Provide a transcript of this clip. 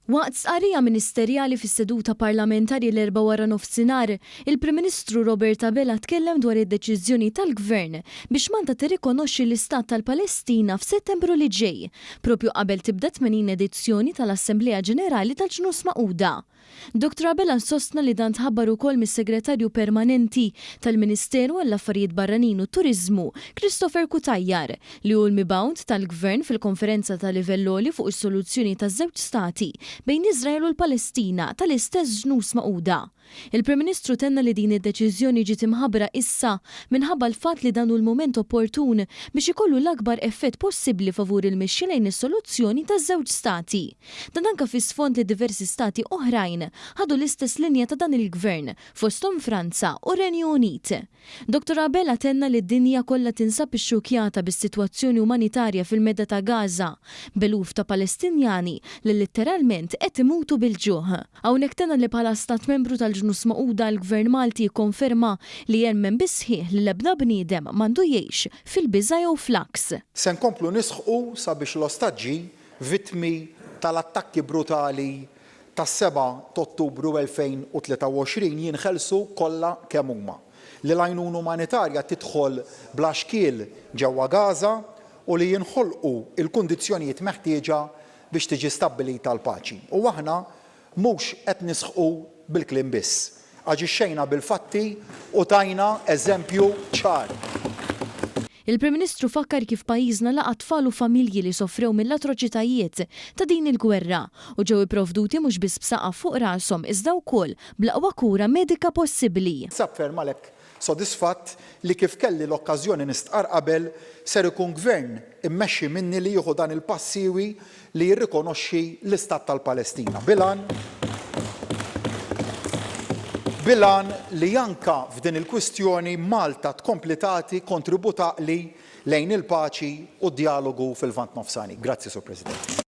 Waqt stqarrija ministerjali fis-seduta parlamentari l-Erbgħa waranofsinhar, il-Prim Ministru Robert Abela tkellem dwar id-deċiżjoni tal-Gvern biex Malta tirrikonoxxi l-Istat tal-Palestina f'Settembru li ġej, propju qabel tibda t-80 edizzjoni tal-Assemblea Ġenerali tal-Ġnus Magħquda. Dottor Abela sostna li dan tħabbar ukoll mis-Segretarju Permanenti tal-Ministeru għall-Affarijiet Barranin u t-Turiżmu, Christopher Cutajar, li hu l-mibgħut tal-Gvern fil-Konferenza ta' Livell Għoli fuq is-Soluzzjoni ta' Żewġ Stati bejn Iżrael u l-Palestina tal-istess Ġnus Magħquda. Il-Prim Ministru tenna li din id-deċiżjoni ġiet imħabbra issa minħabba l-fatt li dan hu l-mument opportun biex ikollu l-akbar effett possibbli favur il-mixja lejn is-soluzzjoni ta' żewġ stati. Dan anke fi sfond li diversi stati oħrajn ħadu l-istess linja ta' dan il-Gvern, fosthom Franza u r-Renju Unit. Dottor Abela tenna li d-dinja kollha tinsab ixxukkjata bis-sitwazzjoni umanitarja fil-Medda ta' Gaza, b'eluf ta' Palestinjani li litteralment qed imutu bil-ġuħ. Hawnhekk tenna li bħala stat membru tal-Ġnus Magħquda l-Gvern Malti jikkonferma li jemmen bis-sħiħ li l-ebda bniedem m'għandu jgħix fil-biża' jew fl-għaks. Se nkomplu nisħqu sabiex l-ostaġġi vittmi tal-attakki brutali tas-sebgħa t'Ottubru 2023 jinħelsu kollha kemm huma, li l-għajnuna umanitarja tidħol bla xkiel ġewwa Gaza u li jinħolqu l-kundizzjonijiet meħtieġa biex tiġi stabbilita l-paċi. U aħna mhux qed nisħqu bil-kliem biss. Aġixxejna bil-fatti u tajna eżempju ċar. Il-Prim Ministru fakkar kif pajjiżna laqa' tfal u familji li sofrew mill-atroċitajiet ta' din il-gwerra u ġew ipprovduti mhux biss b'saqaf fuq rashom iżda wkoll bl-aqwa kura medika possibbli. Ninsab ferm għalhekk sodisfatt li kif kelli l-okkażjoni nistqarr qabel, ser ikun Gvern immexxi minni li jieħu dan il-pass siewi li jirrikonoxxi l-Istat tal-Palestina, bil-għan bil-għan li anke f'din il-kwistjoni Malta tkompli tagħti kontribut għaqli lejn il-paċi u d-djalogu fil-Lvant Nofsani. Grazzi, Sur President.